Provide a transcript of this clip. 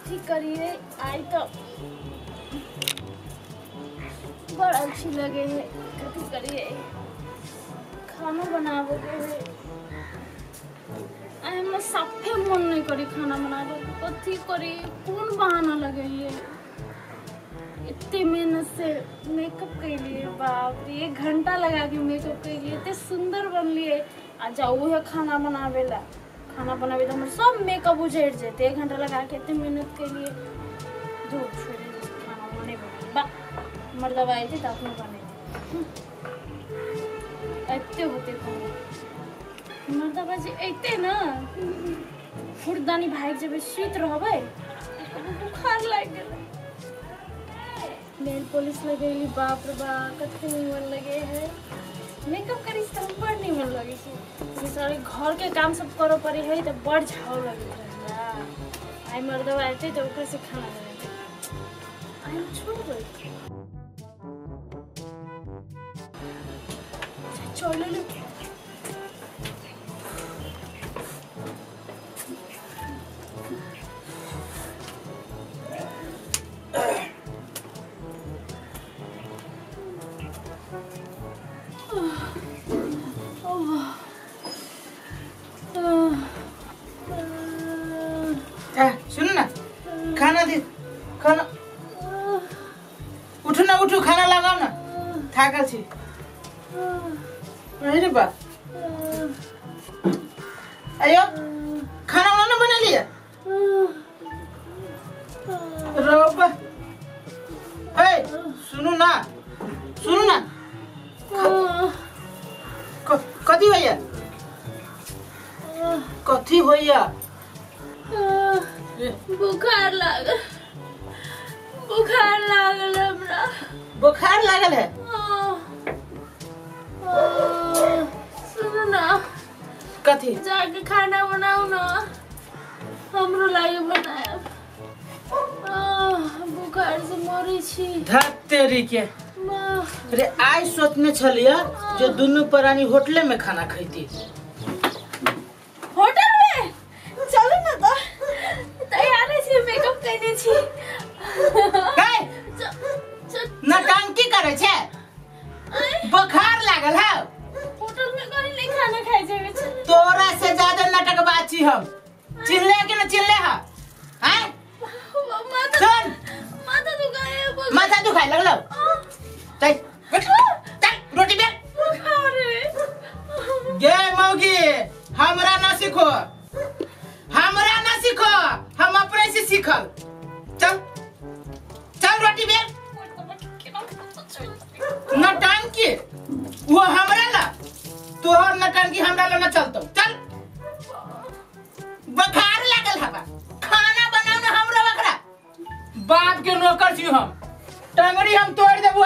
कथी करिए आई तो बड़ अच्छी लगे है। कथी करिए खाना बनावे के है। आई हमरा साफे मन नहीं करी खाना बनावे। कथी करी कौन बहाना लगे है। इतने मेहनत से मेकअप कैलिए, बाप रे 1 घंटा लगा के मेकअप कैलिए, इतने सुंदर बनलिए। आ जाऊ है खाना बनावेला, खाना बनावे तो हमर सब मेकअप उझड़ जेते। 1 घंटा लगा के इतने मेहनत कैलिए, धूप छोड़े खाना बने बा मर्दवा आते तो अपने बने एते होते मर्दवा जी अते ना फुर्दानी भाग जेबे सुति रहबै बुखार लागि गेलै। नेल पॉलिश लगेली, बाप रे बाप कते निमन लगे है। मेकअप करी से तो बड़ निमन लगे छै। सारे घर के काम सब करे पड़े है तो बड़ झाव लगे है। आई मर्दवा आते तो ओकरे से खाना बनेते। आई छोड़ चलो ले। सुन ना, खाना दे, खाना उठू ना, उठू खाना लगाओ ना, थाकल छी। अरे बा आयो खाना वाना ना बना लिया रोबा। ए सुनू ना, सुनू ना, कथी होइया, कथी होइया? बुखार लागल, बुखार लागल हमरा। बुखार लागल है? सुनू ना, कथी? जाके खाना बनाऊ ना, हमरो लागे बनायब। बुखार से मरे छी। धत तेरी के। अरे आई सोचने छलिया जो दुनू प्राणी होटले में खाना खैती। होटल में? चलू ना तो तैयार छी, मेकअप कैने छी। नौटंकी करे छे, बुखार लागल है। होटल में करी नहीं खाना खाइ जेबे। तोरा से ज्यादा नाटक बाची हम। चिल्ले के न चिल्ले हा हैं? सुन, माथा दुखाए, माथा दुखाए लगलो। चल चल रोटी बेल। बुखार है। गे मौगी, हमरा ना सीखो, हमरा ना सीखो, हम अपने से सीखल। चल चल रोटी बेल। नौटंकी वो हमरा ला, तोहर नौटंकी हमरा ला ना चलतो। चल बुखार लागल हवा, खाना बनाओ ना हमरा बकरा। बाप के नौकर छी हम, टंगड़ी हम तोड़ देबो।